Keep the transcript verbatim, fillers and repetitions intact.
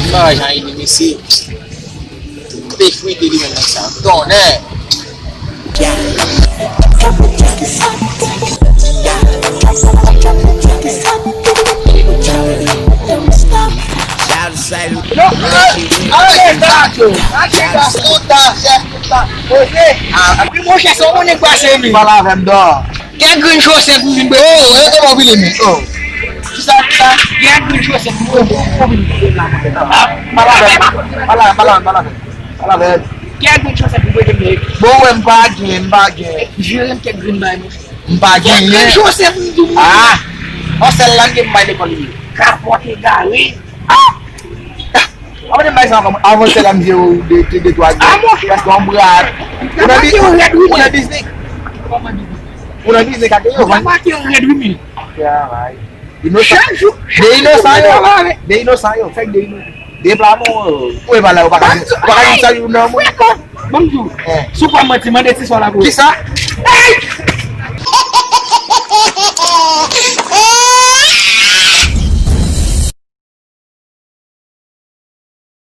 Bagay jan ede mesye. Te frite li menm nèg sa. Tonnè. Yo, ale, ale, ale, ale, ale, ale, ale, monchè, sa w konnen k pase, wi. Pale avè m, dò. Kèk grenn chosèt m vin bwè. Oh, e kòman w vini menm? Oh. Kisa, kisa? Kèk grenn chosèt m vin bwè. Pale avè m, pale avè m, pale avè m. Pale avè m. Kèk grenn chosèt m vin bwè. Bon, wè, m pa gen, m pa gen. Jere m kèk grenn bay, monchè. M pa gen. Kèk grenn chosèt m di w. Ah! Yon sèl la m gen m bay lekòl li. Kapòt egare. Ah! Avan de bay sa ankò, avan sèl la m di w de, de, de twa grenn. Ah, monchè. Prèske yon bra. Ou nan bi-, ou nan biznis. Ou nan biznis ak yo. Ou nan biznis ak yo. Travay. Inosan. Chak jou, chak jou, de inosan yo. De inosan yo. Fèk de inosan. De pla bon. Ou e pa la, ou pa ka, ou pa ka di sa yo nan mwen. Ban m di w. Eh. Si w pa manti, mande ti sò la pou. Kisa? Hey!